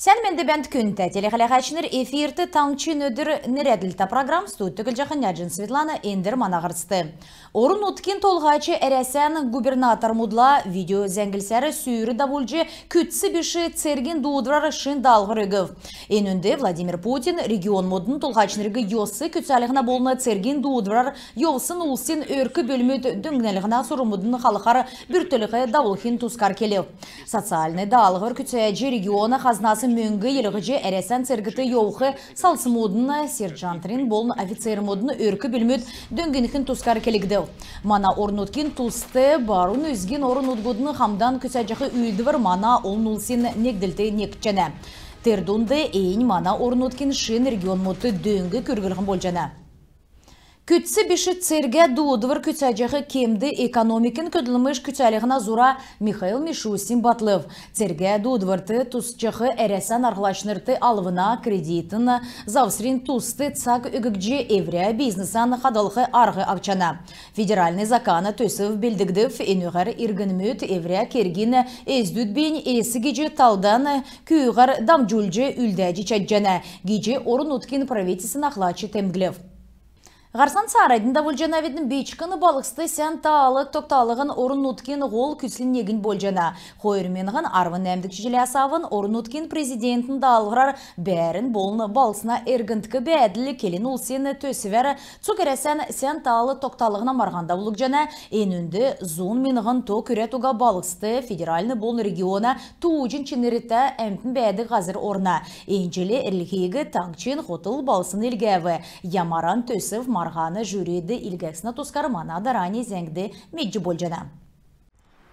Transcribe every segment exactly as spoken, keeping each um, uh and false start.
Сән менд бәәнт, күндтә телехәләһәчнр! Эфирт «Таңһчин өдр» нерәдлтә программ. Студьд көтлҗәхнь Яҗин Светлана. Эндр мана һарцд. Орн-нутгин толһач Әрәсән губернатормудла видеозәңглсәр сүүр давулҗ, күцц биш цергин дуудврар шин даалһвр өгв. Энүнд Владимир Путин регионмудын толһачнриг йос күцәлһнә болн цергин дуудврар йовсн улсин өрк-бүлмүд дөңнлһнә сурврмудын халхар бүртклһ давулхин тускар келв. Социальн даалһвр күцәҗ, региона хазнас мөңг йилһҗ, Әрәсән цергт йовх салдсмудын, сержантнрин болн офицермудын өрк-бүлмүд дөңнхин тускар келгдв. Мана орн-нутгин туст барун үзгин орн-нутгудын хамдан күцәҗәх үүлдвр мана олн улсин негдлт некҗәнә. Тер дунд эн мана орн-нутгин шин регионмудт дөң күрглһн болҗана. Күцц биш цергә дуудвр күцәҗәх кемд экономикин көдлмш күцәлһнә зура Михаил Мишустин батлв. Цергә дуудврт тусчах Әрәсән арһлачнрт алвна, кредитн завсрин туст цаг өггдҗ, эврә бизнесән хадһлх арһ авчана. Федеральн закана төсв белдгдв. Энүгәр иргнмүд эврә кергин эздүдбинь эс гиҗ талдан күүһәр дамҗулҗ үлдәҗ чадҗана гиҗ орн-нутгин правительствин ахлач темдглв. Һарцан цааранднь давулҗанавидн. Бичкн балһсд сән таал тогталһн орн-нутгин һол күцлин негнь болҗана. Хойр миңһн арвн нәәмдгч җиләс авн орн-нутгин президентин даалһврар бәәрн болн балһсна эргндк бәәдл келн улсин төсвәр цуг Әрәсән сән таал тогталһна марһан давулгдҗана. Энүнд зун миңһн то күрәд уга балһсд, федеральн болн региона тууҗин чинртә әмтн бәәдг һазр орна. Эн җил эрлһиг таңһчин хотл балһсн илгәв. Ямаран төсв марһана жюрид илгәсн тускар мана дарани зәңгд медҗ болҗана.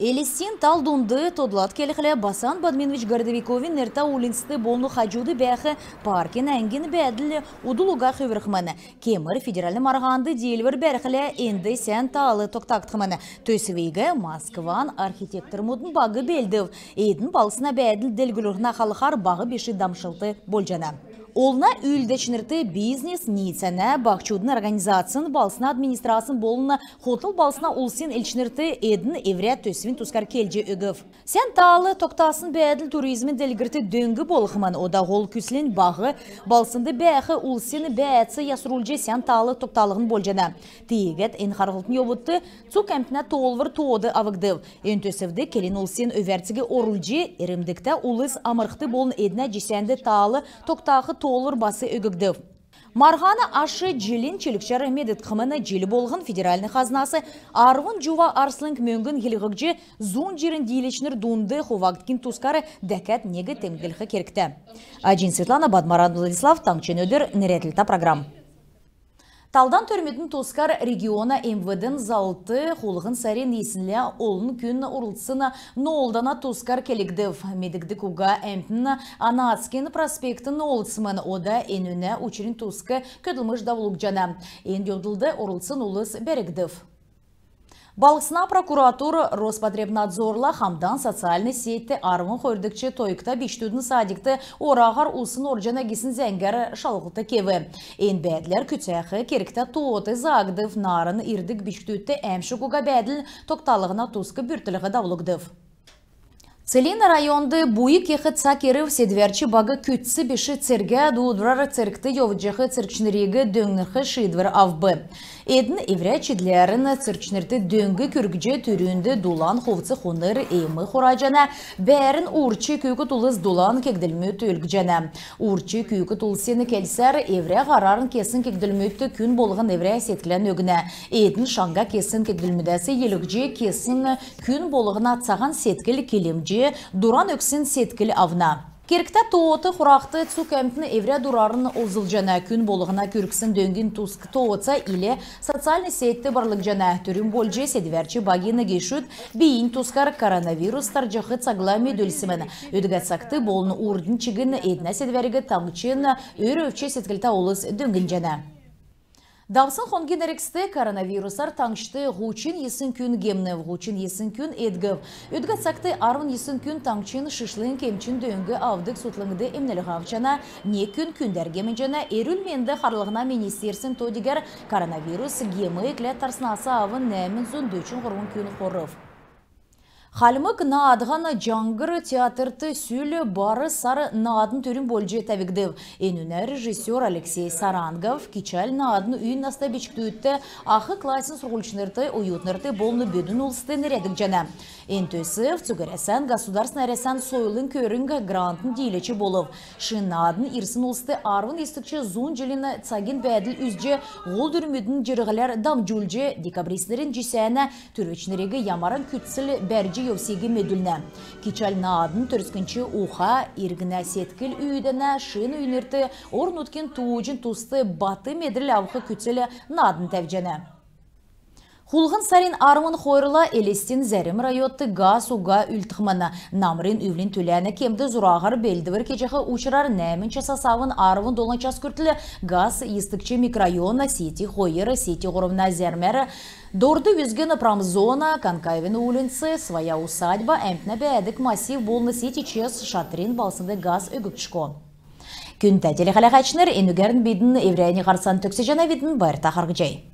Элстин тал дунд, тодлад келхлә, Басан Бадьминович Городовиковин нертә уульнцд болн хаҗуд бәәх паркин әңгин бәәдл удл уга хүврхмн. Кемр федеральн марһанд диилвр бәрхлә, энд сән таал тогтагдхмн. Төсвиг Москван архитектормудын баг белдв. Эдн балһсна бәәдл делгрүллһнә халхар баһ биш дамшлт болҗана. Олна үүлдәчнрт, бизнес-ниицәнә, баһчудын организацин, балһсна администрацин болн хотл балһсна улсин элчнрт эдн эврә төсвин тускар келҗ өгв. Сән таал тогтасн бәәдл туризмин делгрлтд дөң болхмн. Ода һол күслнь баһ балһснд бәәх улсин бәәц ясрулҗ, сән таал тогталһн болҗана. Тиигәд эн харһлтын йовудт цуг әмтнә тоолвр тоод авгдв. Эн төсвд келн улсин өвәрциг орулҗ, эрмдгтә улс амрхд болн эднә җисәнд таал тогтах тоолвр бас өггдв. Марһана аш җилин чилгчәр медгдхмн. Җил болһн федеральн хазнас арвн җува арслң мөңгн йилһгдҗ, зун җирн дииләчнр дунд хувагдхин тускар дәкәд нег темдглх кергтә. Аҗин Светлана, Бадмаран Владислав, «Таңһчин өдр» нерәдлтә программ. Талдан төрмүдин тускар региона МВД-н залврт хулһн сарин йиснлә олн күн орлцсн ноолдана тускар келгдв. Медгдг уга, әмтн Анацкин проспектд ноолдсмн. Ода энүнә учрин туск көдлмш давулгдҗана. Эн йовдлд орлцсн улс бәргдв. Балһсна прокуратур Роспотребнадзорла хамдан социальн сетьд арвн хойрдгч тойгта бичкдүдин садикт ораһар усн орҗана гисн зәңгәр шалһлт кев. Эн бәәдләр күцәх кергтә тоот заагдв. Нааран ирдг бичкдүдт әәмшг уга бәәдл тогталһна туск бүртклһ давулгдв. Целинн районд буйн кех цаг ирв. Седвәрч баг күцц биш цергә дуудврар цергт йовҗах цергчнриг дөңнх шиидвр авв. Эдн эврә чидләрн цергчнрт дөң күргҗ, түрүнд дулан хувц-хунр, эм хураҗана. Бәәрн урч күүкд улс дулан кегдлмүд өлгҗәнә. Урч күүкд улсин келсәр, эврә һарарн кесн кегдлмүдт күн болһн эврә седклән өгнә. Эдн шаңһа кесн кегдлмүдәс йилһҗ, кесн күн болһна цаһан седкл, килмҗ, дуран өгсн седкл авна. Кергтә тоот хурахд цуг әмтн эврә дурарн олзлҗана. Күн болһна күргсн дөңгин туск тооца ил социальн сетьд барлгдҗана. Түрүн болҗ седвәрч багин гешүд бийиннь тускар коронавирус тарҗах цагла медүлсмн. Өдгә цагт болн урднь чигн эднә седвәриг таңһчин өр өвч седклтә улс дөңнҗәнә. Давсн хонгин эргцд коронавирусар таңһчд һучн йисн күн гемнв, һучн йисн күн эдгв. Өдгә цагт арвн йисн күн таңһчин шишлң эмчин дөң авдг сутлңд эмнлһ авчана, нег күн күндәр гемнҗәнә. Эрүл-менд харлһна министерствин то-дигәр коронавирус гем экләд тарснас авн нәәмн зун дөчн һурвн күн хорв. Хальмг наадһан «Җаңһр» театрт сүл бар сар наадн түрүн болҗ тәвгдв. Энүнә режиссер Алексей Сарангов кичәл наадн үйн наста бичкдүдт, ах классин сурһульчнрт, оютнрт болн бөдүн улст нерәдгдҗәнә. Эн төсв цуг Әрәсән государственн «Әрәсән сойлын көрң» грантын дииләч болв. Шин наадн ирсн улст арвн йисдгч зун җилин цагин бәәдл үзҗ, һол дүрмүдин җирһләр дамҗулҗ, декабристнрин җисәнә түрүчнриг ямаран күцл бәрҗ йовсиг медүлнә. Кичәл наадн төрскнч уха, иргнә седкл үүдәнә, шин үйнрт орн-нутгин тууҗин туст бат медрл авх күцл наадн тәвҗәнә. Хулһн сарин арвн хойрла Элстин зәрм районд газ уга үлдхмн. Намрин-үвлин түләнә кемд зураһар белдвр кеҗәх учрар нәәмн часас авн арвн долан час күртл газ йисдгч микрорайона, Сити хойр, Сити һурвна зәрмәр, Дорд үзгин промзона, Канкаевин уульнц, Своя усадьба, әмтнә бәәдг массив болн Сити Чес шатрин балһснд газ өггдшго. Күндтә телехәләһәчнр, энүгәрн бидн эврәннь һарцан төгсәҗәнәвидн. Байрта харһцхай.